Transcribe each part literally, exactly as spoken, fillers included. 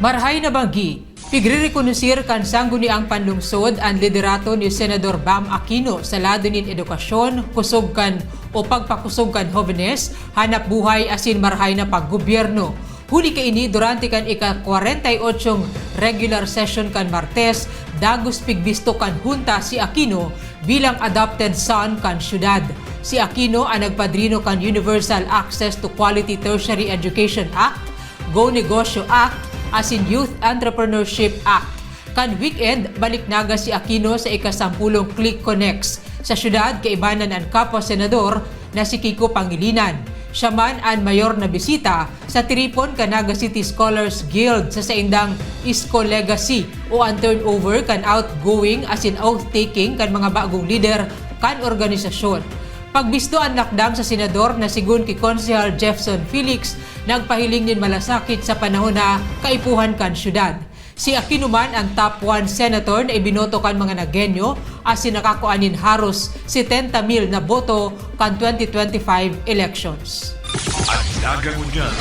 Marahay na banggi, pigrerekonosir kan Sangguniang Panlungsod an liderato ni Senador Bam Aquino sa lado nin edukasyon, kusog kan o pagpakusog kan hobenes, hanap buhay asin marahay na paggobyerno. Huli kaini, durante kan ika-kwarenta y otsyong regular session kan Martes, dagos pigbisto kan Hunta si Aquino bilang adopted son kan syudad. Si Aquino an nagpadrino kan Universal Access to Quality Tertiary Education Act, Go Negosyo Act, asin Youth Entrepreneurship Act. Kan weekend, balik Naga si Aquino sa ikasampulong Click Connects. Sa syudad, kaibanan an kapwa senador na si Kiko Pangilinan. Siya man an mayor na bisita sa tiripon kan Naga City Scholars Guild sa saindang Isko Legacy o an turnover kan outgoing asin oath-taking kan mga bagong lider kan organisasyon. Pagbisto an lakdang sa senador na sigon ki Konsehal Jeffson Felix nagpahiling nin malasakit sa panahon na kaipuhan kan syudad. Si Aquino man an top one senator na ibinoto kan mga Nagueño asin nakakua nin haros setenta mil na boto kan twenty twenty-five elections. An Naga Ngunyan.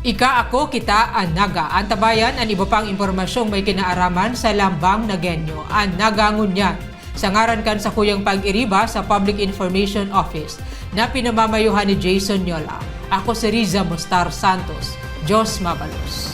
Ika, ako, kita, an Naga. Antabayan an iba pang impormasyong may kinaaraman sa Lambang Nagueño. An Naga Ngunyan. Sa ngaran kan sakuyang pag-iriba sa Public Information Office na pinamamayohan ni Jason Yola, ako si Riza Mustar Santos. Diyos mabalos.